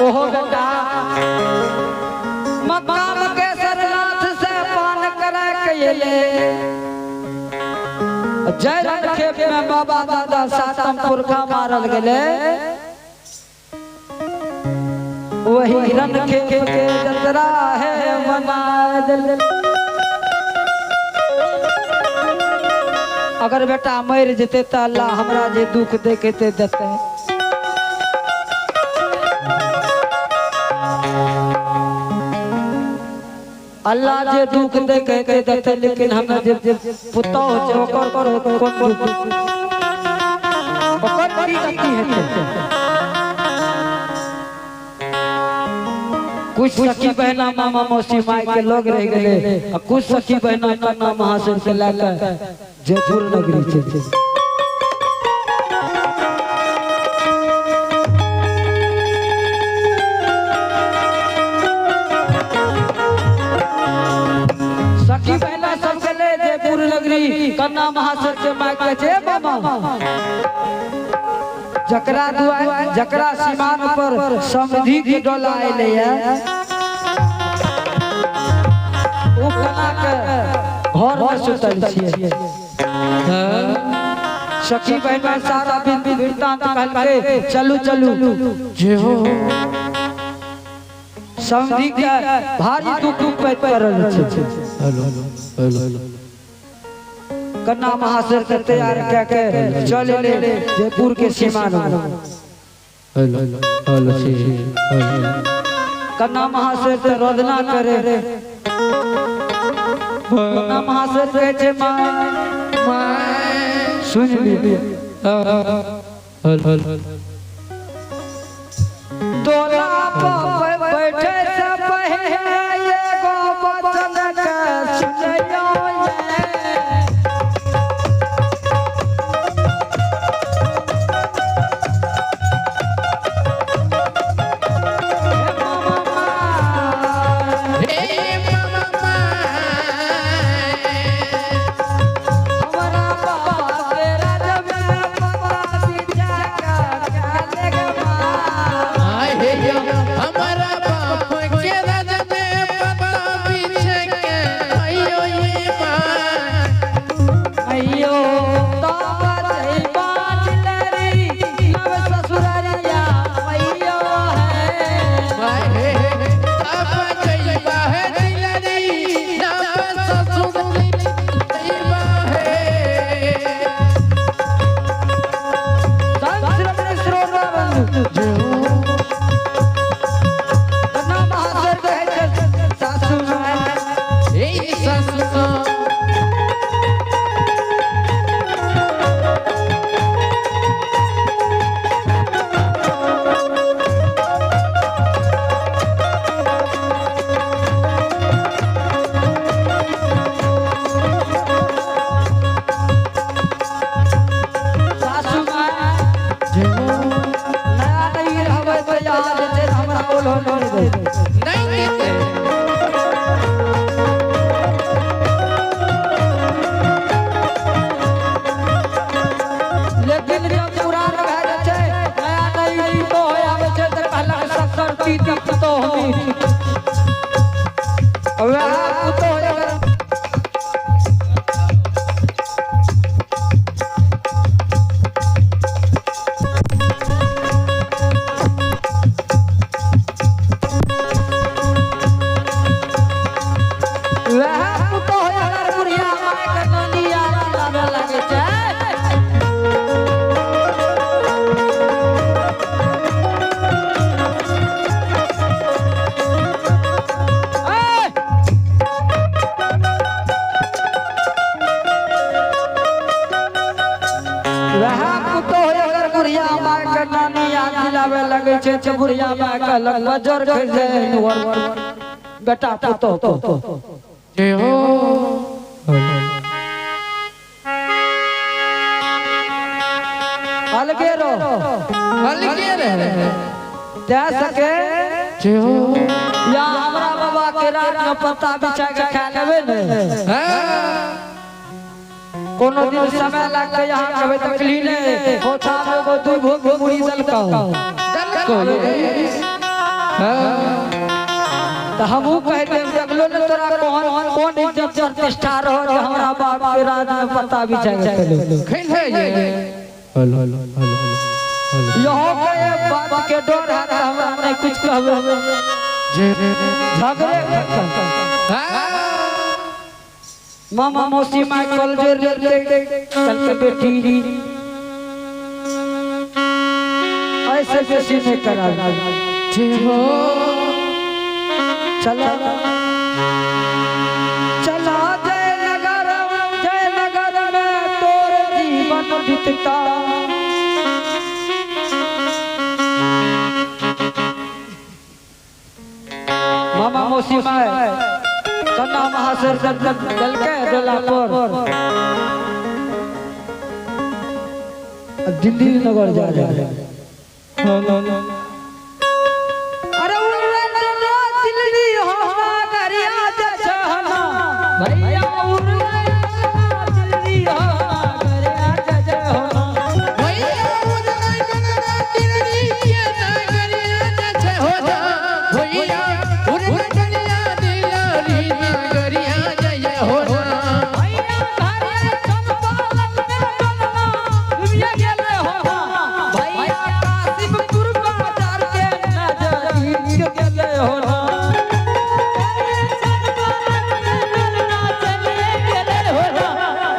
ओहो बेटा मक्का में केसरनाथ से पान करे के एले जय रणखेप में बाबा दादा सातम पुरखा मारल गेले वही रणखेप के जतरा है मना दिल। अगर बेटा मर जेते तो अल्लाह हमरा जे दुख दे के ते देते। अल्लाह जे दुख दे के ते देते, लेकिन हमें जे पुतोह छै ओकर कोन दुख, ओकर की गलती हेतै? कुछ सखी बहना मामा मौसी माय के लोग रह गेले आ कुछ सखी बहना कन्ना महासेन के लए के जयपुर नगरी छै। सखी बहना सब गेले जयपुर नगरी, कन्ना महासेन के माय कहै छै मामा जकरा दुआ जकरा सीमान पर समधि के डोला अयलै ये ओ कना के घर में सुतल छियै। सखी बहना सारा वृत्तांत कहलकै चलू चलू जे हो। समधि के भारी दुख पड़ल छै। हेलो हेलो कन्ना महाशय के तैयार कऽ के चल एलै जयपुर के सीमा में। हेलो हेलो हेलो कन्ना महाशय से रोदना करे। कन्ना महाशय कहै छै माँ सुन ली हेलो डोला पर बैठे से पहले एगो बचन के सुनैयो ये। हे मामा माय, हमरा बाबा के राजमे पता बिछा के काले गे माँ। हमारा बाप के राज में पता पीछे के आइयो ये माँ। अयो तब जइबा चिलरी नव ससुररिया मैयो है। तब जइबा है दिलरी नव ससुर जइबा है। संत श्रवण श्रोता बंधु कन्ना महाशय कहै छै सासु माय ए सासु सासु माय नया नहीं रहबै तऽ यहाँ जे छै हमरा ओल्हो नहि देतै। नहीं देते। लेकिन जब पुरान भए जाइ छै नया नई तो होय आबै छै तऽ कहलक शक्कर तीत पुतोह मीठ। वएह पुतोह अगर वएह पुतोह अगर बुढ़िया मायके नानी याद दिलाबे लागै छै। ऐ! वएह पुतोह अगर बुढ़िया मायके नानी याद दिलाबे लगै छै तऽ बुढ़िया माय कहलक बजर खरीदे बेटा पुतोह को। जय हो। अलगे रहो अलगे रहे दे सके जय हो। या हमरा बाबा के रात में पत्ता बिछा के खा लेबै ने। हाँ। कोनो दिन समय लगतै यहाँ कहबै तकली ने ओछा में एगो दू भोग मुड़ी देलकौ। दलको ये। तो हमहू कह देब, देखलो ने तोरा कौन कौन इज्जत प्रतिष्ठा रहो जे हमरा बाप के राज में पता बिछा के चलो। खेल है ये। Hello hello hello hello. यहो के बात के डर है त हमरा नहीं कुछ कहबे। झगड़े खत्म। मामा मौसी माय कल जोड़ लेते, कल के बेटी ऐसे बेसी नहीं करा। चला चला जयनगर, जयनगर में तोर जीवन बीतता। मामा मौसी माय कन्ना महासर चल के डोला पर दिल्ली नगर जा रहे। अरे दिल्ली हो नगरिया जहना भैया, दिल्ली हो नगरिया जहना भैया, दिल्ली के नगरिया जहना भैया, दिल्ली नगरिया जय हो भैया। घरे चंपारण में डोलना दुनिया गेले हो भैया, कासिमपुर बाजार के नजदीक गेले हो।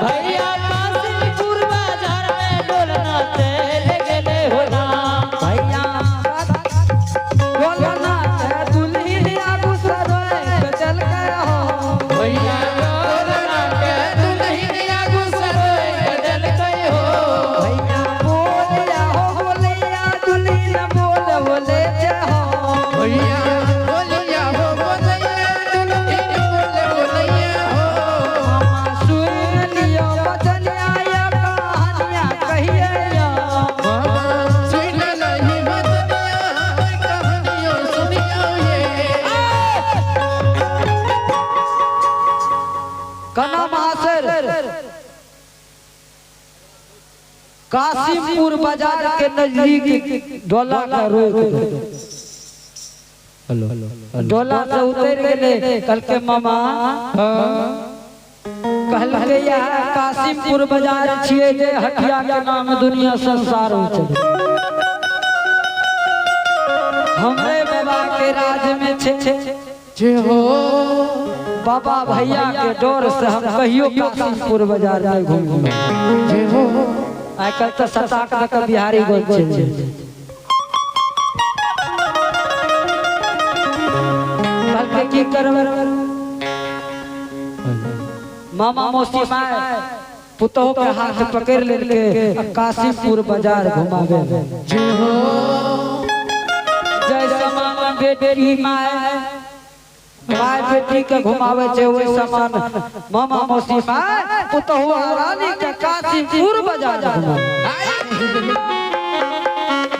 भैया कासिमपुर बाजार में डोलना चल गेले हो ना। भैया डोलना दुल्ही आगू सरोए के चल गए हो भैया, डोलना के दुल्ही आगू सरोए के चल गए हो भैया। बोलिया हो बोलिया दुल्ही न बोल बोले जे हो भैया। बोलिया हो बोलिया दुल्ही बोल बोलिया हो। मामा सुन लियो बचनिया या कहानियां कहिए या। मामा सुन लही बचनिया कहानियों सुनियो ये। कना महासर कासिमपुर बाजार के नजदीक डोला का रोक, हेलो हेलो। डोला से उतर गेले। कल के मामा कहलके यह कासिमपुर बाजार छिए जे हटिया के नाम दुनिया संसार हो छै, हमरे बाबा के राज में छे जे हो। बाबा भैया के डर से हम कहियो कासिमपुर बाजार नहीं घूम। जे हो। आइ काल्हि तऽ सता के बिहारी गोल छै। कहलकै की करबै? मामा मौसी माय पुतोह के हाथ पकड़ लेलके आ काशीपुर बाजार घुमावे। जे हो। जय समान बेटी my my बेटी के घुमावे छै, ओहि समान मामा मौसी माय पुतोह रानी के काशीपुर बाजार घुमावे।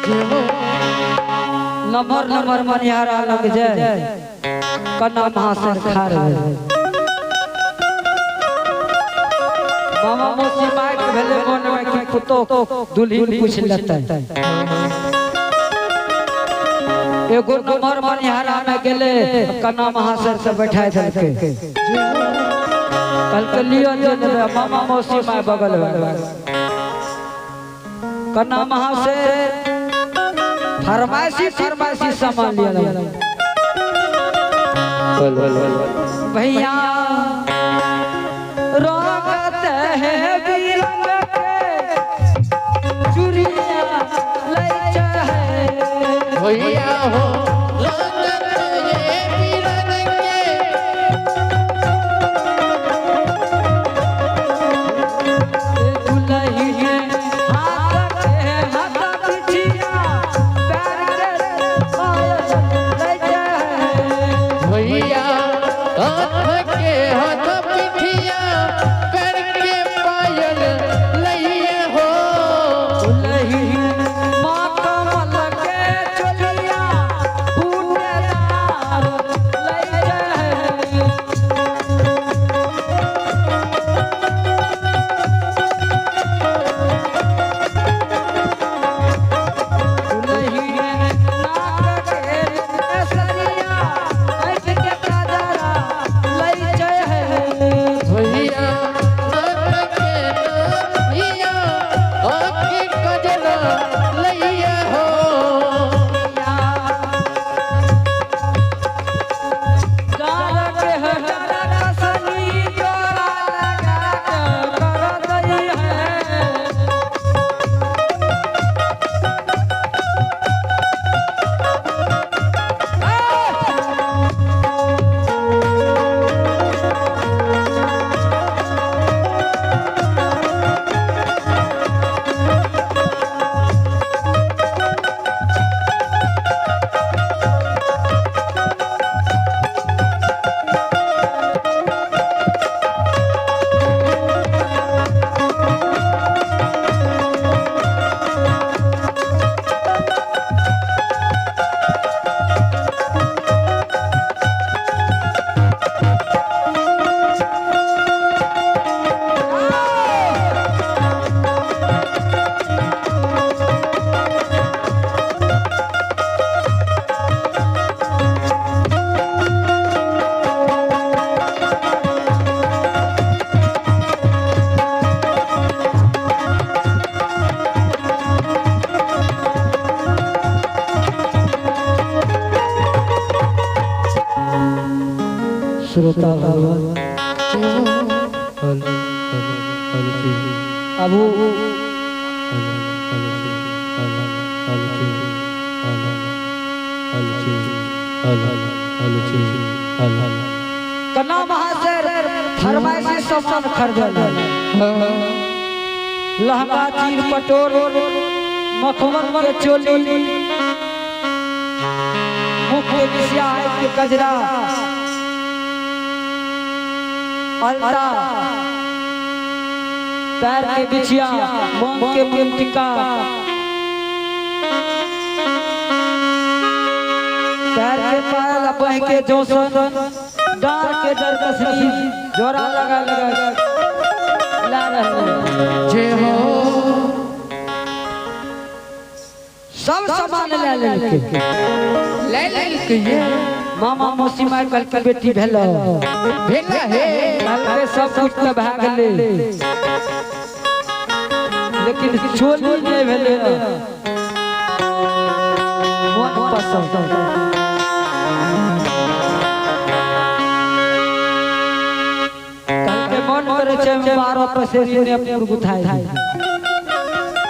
जे हो। नमर नमर मनिहारा लग जाए कन्ना महासर खा रहे। मामा मौसी माय के भेले मन में कि पुतोह दुल्हन पूछ लेतै। एगो नमर मनिहारा में गेले, कन्ना महासर से बैठाय देलकै। कहलकै लियो जे लेबै। मामा मौसी माय बगल में कन्ना महासर फरमाइशी फरमाइशी सामान लिया। भैया रंगत है बिरंग के चूड़िया लै चाहे भैया हो, रंगत ये बिरंग के दुल्ही हाथ के हाथ बिछिया पैर के पायल लै चाहे भैया, हाथ के हाथ पिठिया पैर के पायल लइए हो। दुल्ही माँ कमल के चोलिया श्रोता भगवान हेलो हेलो हेलो जी अब वो हेलो हेलो जी हेलो हेलो जी हेलो हेलो जी हेलो हेलो जी हेलो कना महाशय फरमाइशी सामान खरीदल लहंगा चीर पटोर मखमल के चोली मुख के बिसिया आँख के कजरा अलता पैर के बिछिया मोम के टिका पैर के पायल बह के जोसन डार के डरकसनी जोरा लगा लगा ला रहे जय हो। सब सामान ले लेलके ले लेलके ये। मामा मौसी माय कहलकै बेटी भेलो भेला हे। कहलकै सब कुछ तऽ भए गेलै लेकिन चोली नहि भेलै मन पसंद। कहलकै मन करै छै 12 पसेरी ने पुर गुथाइ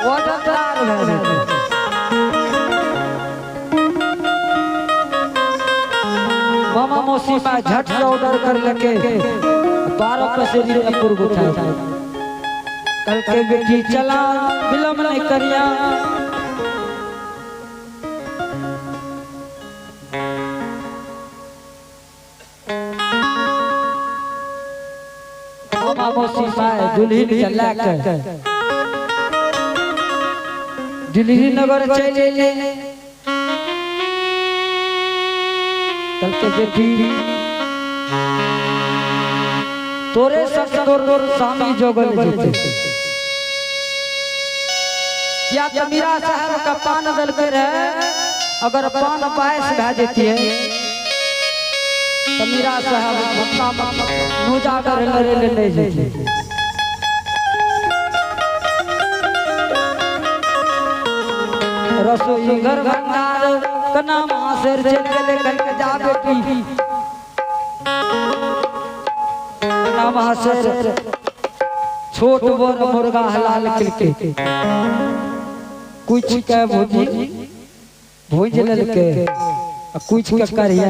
वजनदार भए जेतै। मामा मौसी माय झट से ऑर्डर कर लेके 12 पसेरी ने पुर गुथाइ। कहलकै बेटी चला विलम्ब नहीं करिया। मामा मौसी माय दुल्हन के लए के दिल्ली नगर चलि एलै। कहलकै बेटी तोरे संग तोर स्वामी जोगल जेतै। या तो मीरा साहब का पान दलके रहे, अगर पान पायस भए जेतियै तो मीरा साहब अपना नूजागर लड़े ले नहीं जेतियै। रसोई घर भंडार कना मासर चलि गेलै। कहलकै जा बेटी कना मासर छोट बड़ मुर्गा हलाल केलकै, कुछ के भुजी भुज लेलकै आ कुछ के करिया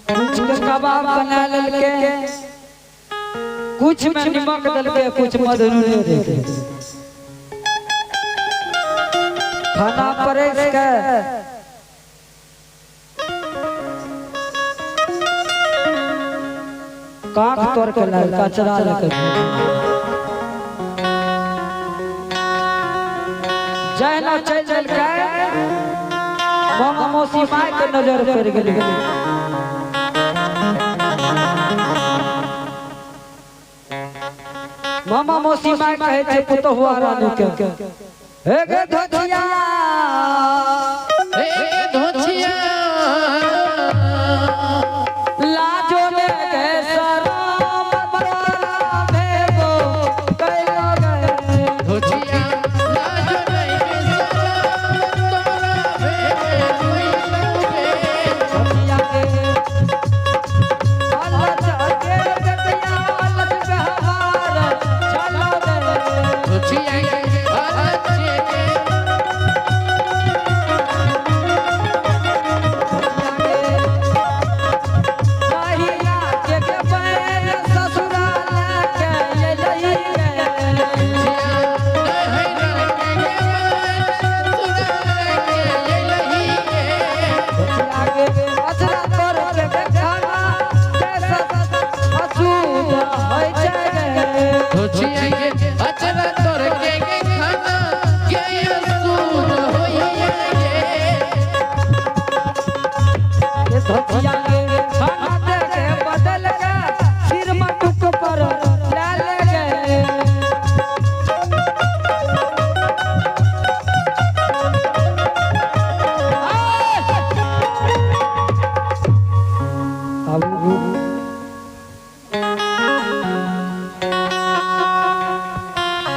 कुछ के कबाब बना लेलकै, कुछ में नमक देलकै, कुछ मधुर देलकै। खाना परेस के काख तोड़ के लाल कचरा लके जहना चल चल के मामा मौसी माय के नजर पड़ गेलै। मामा मौसी माय कहै छै पुतहुआ रानी के, हे गे धोतिया, हे गे धोतिया, लाजो ने गे शरम तोरा भेबो कैलो गे धोतिया, लाजो ने गे शरम तोरा भेबो कैलो गे धोतिया के अल्लाह के बेटिया अल्लाह व्यवहार चलो गे धोतिया के अल्लाह के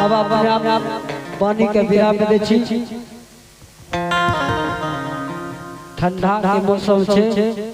अब अपने आप पानी के विराम दे छी। ठंडा के मौसम छै।